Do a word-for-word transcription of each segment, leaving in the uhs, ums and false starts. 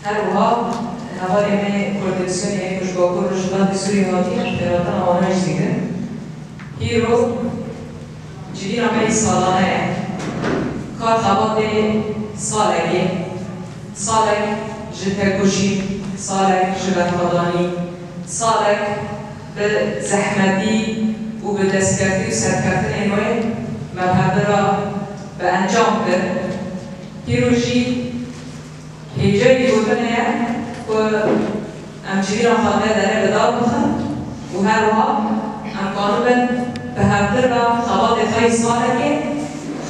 Her wiha hevalê me Kurdistanê ku ji Bakur Rojhilatê Sûriyê hatiye, xêratina wana jî dikin. Hîro civîna me yî salane ye. Ka xebatê salekê, salek ji tekoşîn, salek ji berxwedanî, salek bi zehmetî û bi destkeftî û serkeftinên wê me bi hevdira bi encam kir. Hîro jî hêjayî gotinê ye ku em civîna xwe vê derê bi dar bixin û her wiha em karibin bi hevdira xebatê xwe yî salekê,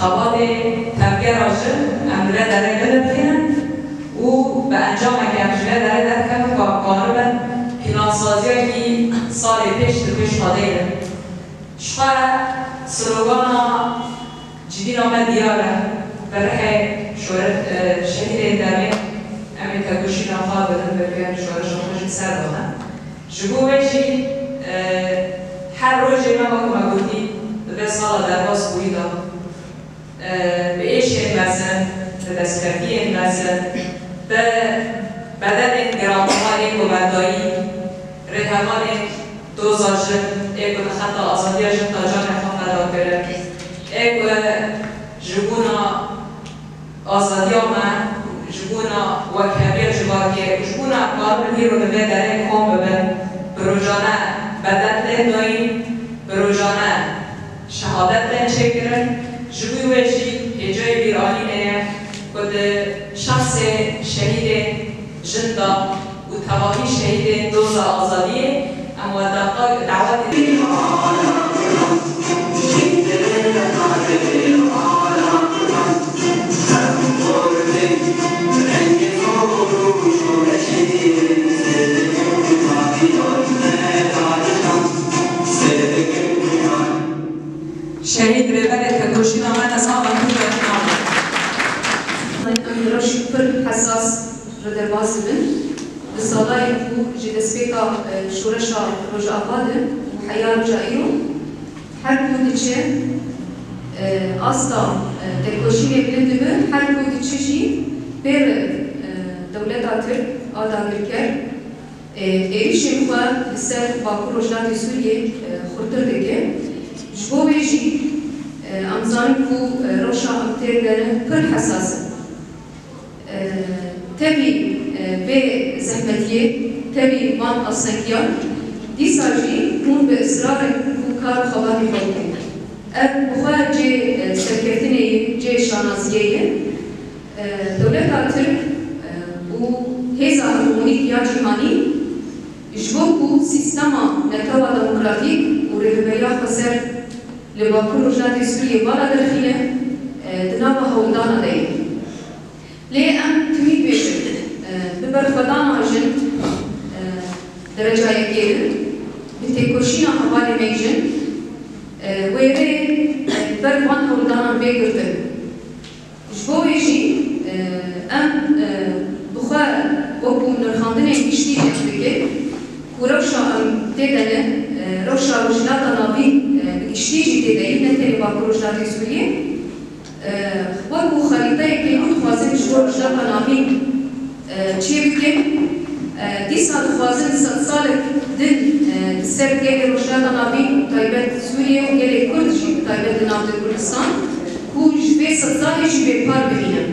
xebatê tevgera jin em li vê derê binirxînin û bi encamekê em ji vê derê derkevin ku em karibin pînansaziyekî salê pêş li pêş xwe deynin. Ji xwe slogana civîna me diyar e. Bi rihê şore-, e, şehîdên demê em ê tekoşîna xwe bilind bikin, şoreşa xwe jî bi ser de ne. Ji bo wê jî, e, her rojê me wek me gotî di vê sala derbas bûyî de, e, bi êşên mezin, bi destkeftiyên mezin, bi bedelên giranbiha ê ku me dayî, rêhevalên doza jin ê ku li xeta azadiya jin de canê xwe feda kirin, ê ku ji bona azadiya me, ji bona wekheviya civakê û ji bona em karibin hîro li vê derê kom bibin, bi rojane bedel tên dayîn, bi rojane şehadet tên çêkirin. Ji bo wê jî hêjayê bîranînê ye ku di şexsê şehîdê jin de û tevahî şehîdên doza azadiyê em we daqa-, dawetê Şehîd rêberê tekoşîna me Nezal Abdullah Kemal. Em rewşek pir hesas re derbas dibin. Di salayê ku ji destpêka, e, şoreşa Rojava de û heya roja îro, her ku diçe, e, asta, e, tekoşînê bilind dibe, her ku diçe jî pê re, e, dewleta Tirk a dagirker, e, êrîşên xwe li ser Bakur Rojhilatê Sûriyê, e, xurtir dike. Ji bo wê jî, e, em zanin ku, e, rewşa em tê de ne pir hesas e. E, tevî, e, vê zehmetiyê, tevî van astengiyan, dîsa jî hûn bi israr in ku kar û xebatê xwe bikin. Ev bi xwe cê, e, serkeftinê ye, cê şanaziyê ye. E, dewleta Tirk, e, û hêza hegemonîk ya cîhanî ji bo ku sîstema netewa demokratîk û rêveberiya xweser li Bakur Rojhilatê Sûriyê bala derxîne, e, di nava hewldana de ye. Lê em timî dibêjin, e, bi berxwedana jin, e, dereca yekê de, bi têkoşîna hevalê me jin, e, wê rê, e, ber van hewldanan bê girtin. Ji bo wê jî, e, em, e, bi xwe wekû nirxandinên giştî cih dikin ku rewşa em tê de ne, e, rewşa Rojhilata Navîn, e, bi giştî jî tê de ye, ne tenê Bakur Rojhilatê Sûriyê. E, wekû xerîteyekê ku dixwazin ji bo Rojhilata Navîn, e, çê bikin. E, dîsa dixwazin sedsalek din, e, li ser gelê Rojhilata Navîn, taybet Sûriye û gelê Kurd jî, taybet li navdê Kurdistan, ku ji vê sedsalê jî bêpar bimînin.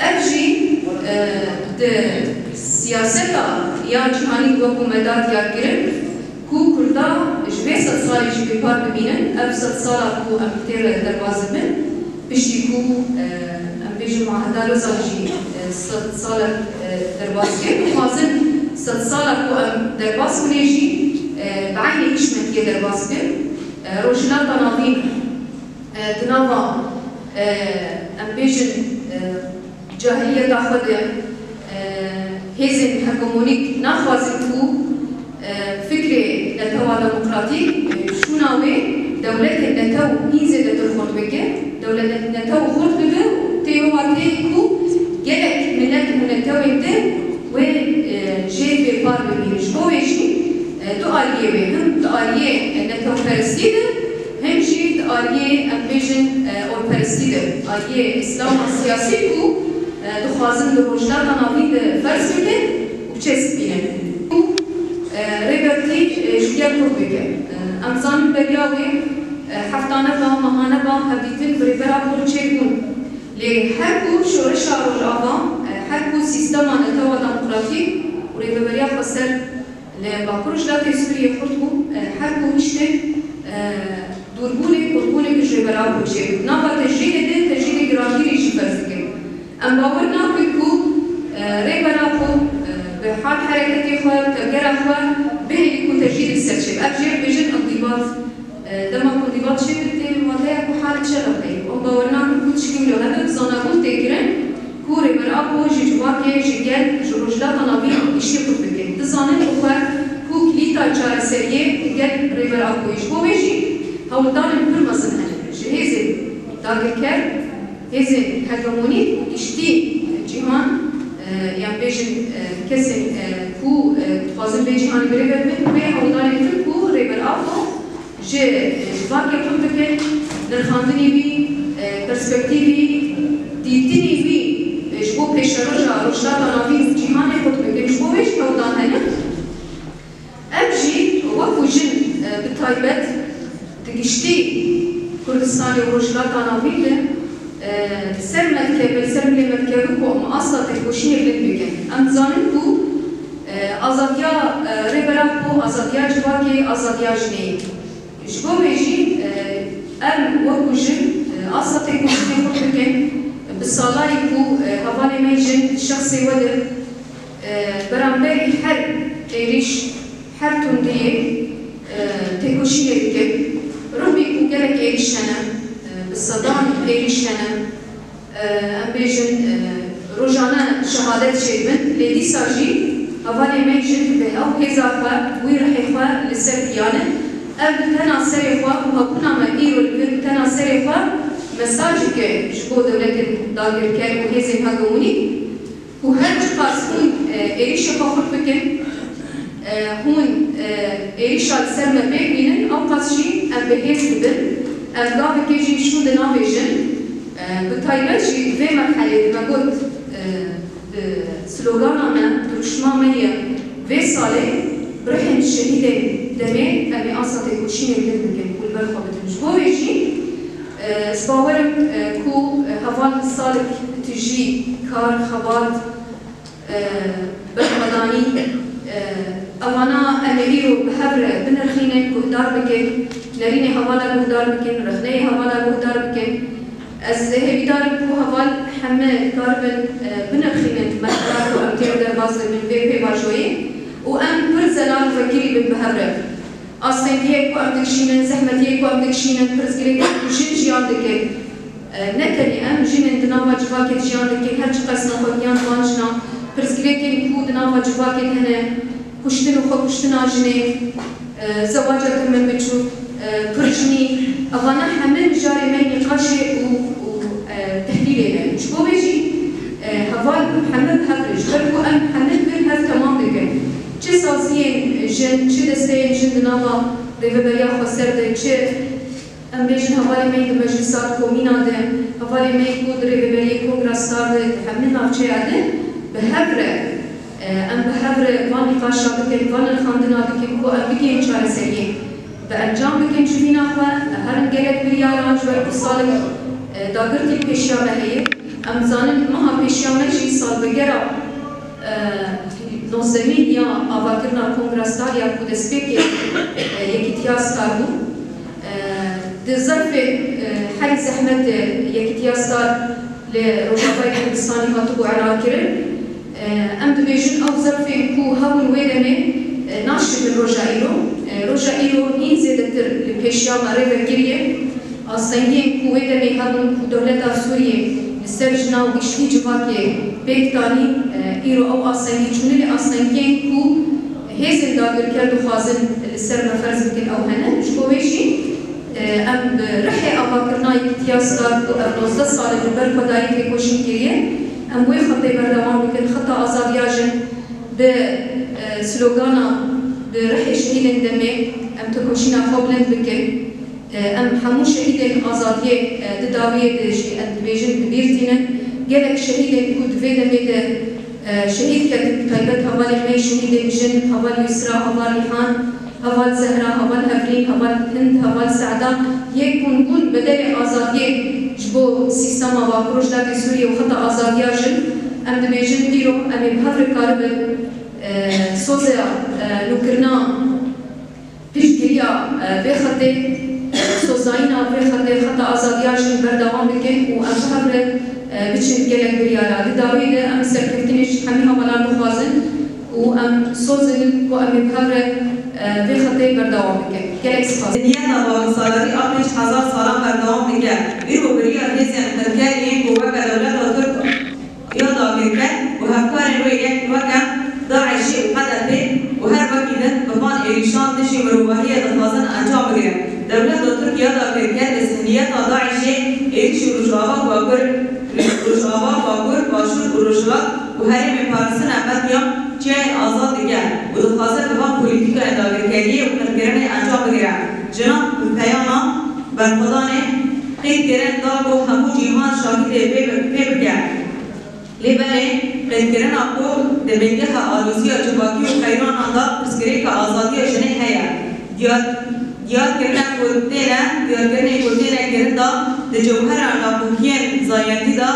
Ev jî, e, di siyaseta ya cîhanî wekû me da diyarkirin ku Kurda ji vê sedsalê jî bêpar bimînin, ev sedsala ku em tê re derbas dibin, piştî ku, e, em bêjin muaheda Lozan jî, e, sedsalek, e, derbas kir, dixwazin sedsala ku em derbas bûne jî, e, bi eynê hişmetiyê derbas bikin. E, Rojhilata Navîn, e, di nava, e, em bêjin, e, cahiliyeta xwe de, e, hêzên hegemonîk naxwazin ku, e, fikrê netewa demokratîk, e, şûna wê dewletên netew hîn zêdetir xurt bike. Dewletên netew xurt bibe û tê wê wateyê ku gelek milet û netewên din wê, e, jê bêpar bibînin. Ji bo wê jî, e, du aliyê wê, him di aliyê, e, netewperestî de, him jî di aliyê, em bêjin, e, orperestî de, aliyê îslama siyasî ku, e, dixwazin li Rojhilata Navîn de ferz bikin û biçespînin. Û, e, Rêbertî, e, ji gel qut bike. E, em zanin beriya wê, e, heftane ba, mehane ba, hevdîtin bi Rêber Apo re çêbûn. Lê her ku şoreşa Rojava, e, her ku sîstema netewa demokratîk û rêveberiya xweser li Bakur Rojhilatê Sûriyê xurt bû, e, her ku hiştin, e, dûrbûnê, qutbûnê ku ji Rêber Apo çêbû. Nava tecrîdê de tecrîdê girangîrî jî ferz dikin. Em bawer nakin ku, e, Rêber Apo, e, bi hal hereketê xwe, tevgera xwe bihêlî ku tecrîdê li ser çêbe. Ev jê re dibêjin inzîbat. E, dema ku inzîbat çêbe tê wateya ku hal çi re heye. Em bawer nakin ku tişkî wilo hebe, bi zanabûn tê kirin ku Rêber Apo ji civakê, ji gel, ji Rojhilata Navîn giştî qut bike. Dizanin ku xwe ku kilîta çareseriyê gel Rêber Apo ye. Ji bo vê jî hewldanên pir mezin hene ji hêzên dagirker, hêzên hegemonîk û giştî cîhan, e, yan bêjin, e, kesên, e, ku, e, dixwazin vê cîhanê bi rê ve bibin, wê hewldanên pir ku Rêber Apo ji, e, civakê qut bikin, nirxandinê wî, e, perspektîvî, dîtinê wî, e, ji bo pêşeroja Rojhilata Navîn û cîhanê qut bikin. Ji bo vê jî hewldan hene. Ev jî wekû jin, e, bi taybet di giştî Kurdistanê û Rojhilata Navîn de, e, li ser medkeve, li ser milê medkeve ku em asta têkoşînê bilind bikin. Em dizanin ku, e, azadiya, e, Rêber Apo, azadiya civakê, azadiya jinê ye. Ji bo vê jî, e, em wekû jin, e, asta têkoşînê xurt bikin. Bi salayî ku, e, hevalê me jin di şexsê we de, e, beramberî her êrîş, her tundiyê, e, têkoşînê dikin. Rûmî ku gelek êrîş hene, e, bi sedan êrîş hene, e, em bêjin, e, rojane şehadet çêdibin, lê dîsa jî hevalê me jin bi ew hêza xwe, wî rihê xwe li ser piya ne. Ev li tena serê xwe û hebûna me îro li vir li tena serê xwe mesajek e ji bo dewletên dagirker û hêzên hegemonîk. Ku her çiqas hûn, e, êrîşê xwe xurt bikin, e, hûn, e, êrîşa li ser me pêk bînin, ewqas jî em bi hêz dibin. Em gavekê jî şûn dinavêjin. E, bi taybet jî vê merhelê de me got, e, bi slogana me, dirûşma me ye vê salê, bi rihên şehîdên demê em ê asta têkoşînê bilind bikin û li ber xwe bitin. Ji bo vê jî, e, ez bawer im, e, ku, e, heval Salik tijî, kar, xebat, e, berxwedanî, e, evana em ê îro bi hev re binirxînin, guhdar bikin, nerînê hevala guhdar bikin, rexneyê hevala guhdar bikin. Ez hêvîdar im ku heval heme karibin, e, binirxînin merhela ku em tê re derbas dibin vê pêvajoyê û em pir zelal û vekirî bin bi hev re. Astengiyê ku em dikişînin, zehmetiyê ku em dikişînin, pirsgirêkên ku jin jiyan dikin, e, ne tenê em, jinên di nava civakê de jiyan dikin, her çiqas nexwegiyan di van jinan, pirsgirêkên ku di nava civakê de hene, kuştin û xwekuştina jinê, e, zewaca temenbiçûk, e, pirjinî, evana heme mijarê me nîqaşê û, û, e, tehlîlê ne. Ji bo vê jî, e, heval heme bi hev re, ji ber ku em heme li vir hev temam dikin. Çi saziyên jin, çi desteyên jin di nava Rêveberiya Xweser de, çi, em bêjin, hevalê me yê di Meclisa Komîna de, hevalê me yê ku di Rêveberiyê Kongra Star de, di hemî navçeya de, bi hev re, e, em bi hev re van nîqaşa bikin, van nirxandina bikin ku em bigihên çareseriyê, bi encam bikin civîna xwe, e, herin gelek biryaran, ji ber ku Salik, e, dagirtî li pêşiya me heye. Em dizanin meha pêşiya me jî salvegera, e, nozdehemîn ya avakirina Kongra Star ya ku destpêkê, e, Yekîtiya Star bû. E, di zerfê, e, herî zehmet, e, Yekîtiya Star li Rojavayê Kurdistanê hatibû ela kirin. E, em dibêjin ew zerfên ku hebûn wê demê, e, naşibin roja îro. E, roja îro hîn zêdetir li pêşiya me rê ve kiriye. Astengiyên ku wê demê hebûn ku dewleta Sûriyê li ser jina û giştî civakê pêk danî, e, îro ew astengî çûne, lê astengiyên ku hêzên dagirker dixwazin li ser me ferz bikin ew hene. Ji bo wê jî, e, em bi rihê avakirina Yekîtiya Star ku ev nozdeh sal e li ber xwe dayî têkoşîn kiriye, em wê xetê berdewam bikin, xeta azadiya jin bi, e, slogana bi rihê şehîdên demê em têkoşîna xwe bilind bikin. E, em hemû şehîdên azadiyê, e, di dawiyê de jî em dibêjin bi bîr tînin. Gelek şehîdên ku di vê demê de, e, şehîd ketin, taybet hevalên me yê şehîdên jin, heval Yusra, heval Rîhan, heval Zehra, heval Hevrîn, heval Hind, heval Se'da, yê ku bûn bedelê azadiyê ji bo sîstema Bakur Rojhilatê Sûriyê û xeta azadiya jin, em dibêjin îro em ê bi hev re karibin, e, sozeya, e, nûkirina piştgiriya, e, vê xetê, e, sozayîna vê xetê, xeta azadiya jin berdewam bikin û em bi hev re, e, biçin gelek biryara. Di dawiyê de em serkeftinê ji hemî hevalan dixwazin û em soz in ku em ê bi hev re, e, vê xetê berdewam bikin. Gelek spas. Niyeta Bakur Salarî a pênc hezar salan berdewam dike. Îro biryar hêzên qirker yên ku weke dewleta Tirk ya dagirker û hevkarên wê yên weke DAIŞê û qedefê û her wekî din bi van êrîşan dijî mirovahiyê dixwazin encam bigirin. Dewleta Tirk ya dagirker bi zihniyeta DAIŞê êrîşî Rojava Bakur, Rojava Bakur, Başûr û Rojhilat û herêmên parastina medya çiyayên azad dike û dixwaze bi van polîtîkayên dagirkeriyê û qirkirinê encam bigire. Jinan bi peyama berxwedanê qeyd kirin da ku hemû cîhan şahidê vê bi-, vê bike. Lê belê qeydkirina ku di bingeha aloziya civakî û qeyranan de pirsgirêka azadiya jinê heye. Diyar, diyar kirine ku têne, diyarkirinê ku têne kirin de di cewhera nakokiyên zayendî de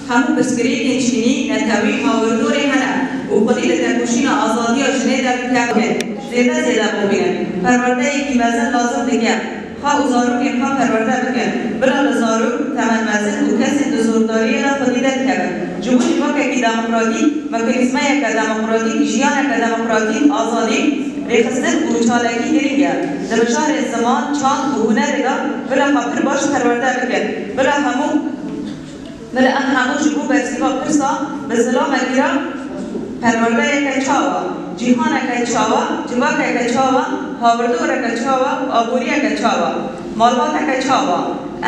hemû pirsgirêkên çînî, netewî, hawirdorê hene û xwedî li tekoşîna azadiya jinê de dikevin. Zêde zêde bibînin. Perwerdeyekî mezin lazim dike. Xwe û zarokên xwe perwerde bikin. Bila li zarok, temenmezin û kesên di zordariyê de xwedî derkevin. Ji bo civakekî demokratîk, mekanîzmayeke demokratîk, jiyaneke demokratîk, azadî, rêxistin û çalakî girîng e. Di mijarê ziman, çand û hunerê de bila xwe pir baş perwerde bikin. Bila hemû Bila em hemû ji bo bersîva pirsa bi zilamekî re, perwerdeyeke çawa, cîhaneke çawa, civakeke çawa, hawirdoreke çawa, aboriyeke çawa, malbateke çawa,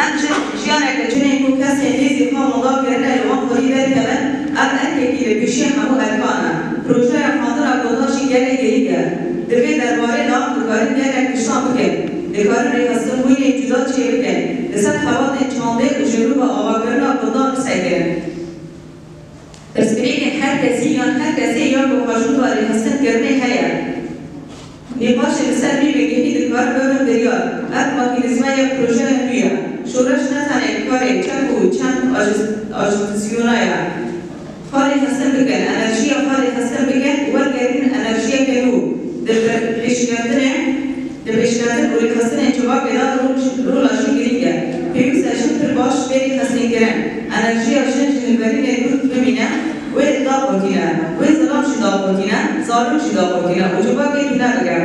em ji jiyaneke çinên ku kesên nêzî xwe malbat kirine li wan xwedî derkevin, ev erkekî li pêşiya hemû erkan e. Projeya xwendina Kurdan jî gelek girîng e. Di vê derbarê de dikarin gelek tiştan bikin. Dikarin rêxistinbûnên cuda çêbikin. Li ser xebatên çandê û jinû bi avakirina Kurdan bisekirin. Pirsgirêkên her kesî yan her kesê ya ku xwe ji nû ve rêxistin kirine heye. Nîqaşên li ser vî bingehî dikarin bibin biryar. Ev mekanîzmayek projeya nû ye. Şoreş ne tenê karê çek û çend ajî-, ajîtasyona ye. Xwe rêxistin bikin, enerjiya xwe rêxistin bikin û wergerînin enerjiyeke nû. Di pêşketinê, di pêşketin û rêxistinên civakê de rol, rola jin girîng e. Pêwîst e jin pir baş bê rêxistinkirin. Enerjiya jin ji hilberînê dûr bimîne, wê daqurtîne, wê zilam jî daqurtîne, zarok jî daqurtîne û civakê tune bike.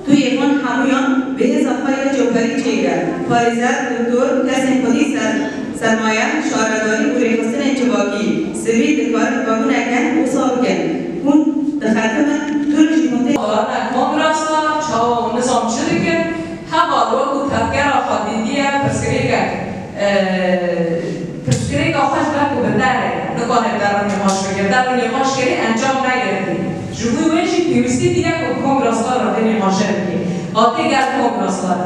Tu yê van hemûyan bi hêza xwe ya cewherî çêke. Parêzer, doktor, kesên xwedî ser, sermaye, şaredarî û rêxistinên civakî, sivîl dikarin vebûneke wisa bikin. Hûn dixetimin, tu li ji hûn tê. Xwarina kongrasa, çawa û nizam çi dikin? Heval wekû tevgera xwe dîtiye, pirsgirêkek, e, pirsgirêka xwe ji ber ku bi derê nikane derû nîqaş bike, derû nîqaş kirî encam negirtî. Ji bo wê jî pêwîstî dîne ku kongraslar re vê nîqaşê bike. Hatê gel kongraslar.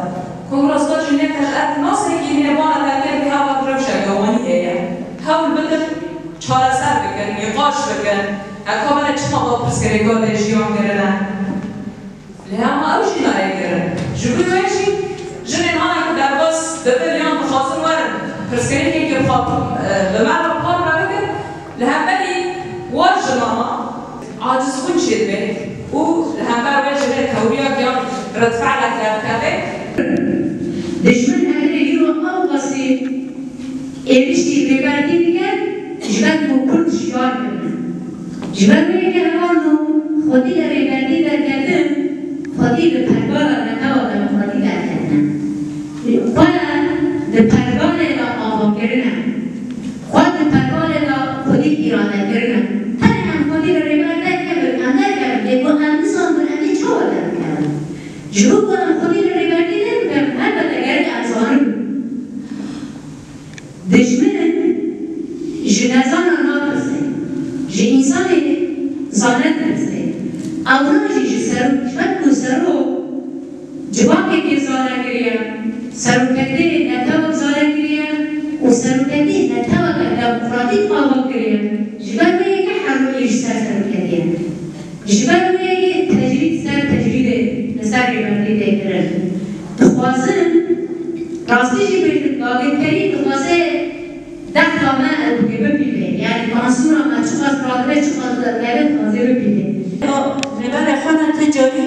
Kongraslar jî ne teşekkür nasekî nê vana derkevî heval rewşeke wanî heye. Hewl bidin, çareser bikin, nîqaş bikin. Heka bine çima va pirsgirêka de jiyan kirine. Lê hema ew jî nayê kirin. Ji bo wê jî jinên hana ku derbas dibin yan dixwazin werin, pirsgirêkên ku xwe, e, bi me re parve bikin, li hemberî wan jinana acizbûn çêdibe û li hember wê jinê tewriyak yan redfe'lek derdikeve. Dijmin egerê îro ew qasî êrişî Rêbertî dike, ji ber ku Kurd şikar kirine. Ji ber wê yekê hevalno xwedî li Rêbertî derketin, xwedî li pergala netewa demokratîk derketine. Xwe di pergalê de ava kirine. Xwe di pergalê de xwedî îrade kirine. Tenê em xwedî li Rêber derkevin, em derkevin, lê ku em nizanibin em ê çawa derbikevin. Ji bo ku em xwedî li Rêbertî derbikevin, helbete gerek em zanibin. Dijmin ji nezanan natirse, ji însanê zane ditirse. Ewna jî ji serok, ji ber ku serok civakekê zane kiriye, seroketê netewek zane kiriye û seroketê neteweke demokratîk Dixwazim, rastî jî bêjim, Gagên Kerîm dixwaze dehka me ew bike bibîne. Yani tansiyona me çiqas radibe, çiqas derkeve, dixwaze bibîne. Rêberê xwe ne ti carî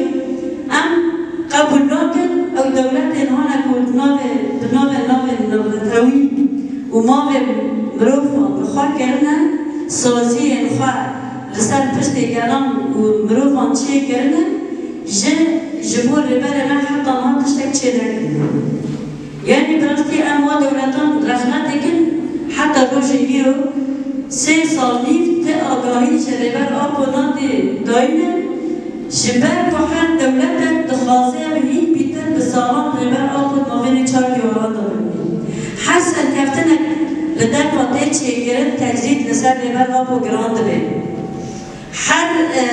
em qebûl nakin, ew dewletên hane ku di navê, di navê navê navnetewî û mavê mirovan bi xwe kirine, saziyên xwe li ser piştê gelan û mirovan çêkirine, ji, ji bo rêberê me heta niha tiştek çênekirine. Yanî bi rastî em wa dewletan rehmet dikin, heta rojê îro sê sal nîv ti agahî ji Rêber Apo nadî dayîne, ji ber ku her dewletek dixwaze ev hîn pîtir bi salan Rêber Apo di navê nê çar dîwaran de bimîne. Her serkeftinek li derfa tê çêkirin, tecrîd li ser Rêber Apo giran dibe. Her, e,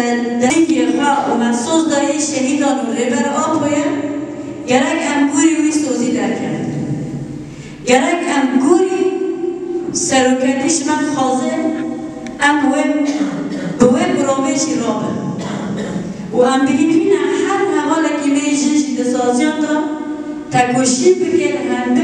dengê xwe û me soz dayî şehîdan û Rêber Apo ye, gerek em gorî wî sozî derkevin. Gerek em gorî seroketî ji me dixwaze, em wê, bi wê girovê jî rabin. Û em bi hîvî ne her hevalekî me yê jin jî di saziyan de tekoşîn bike, li hember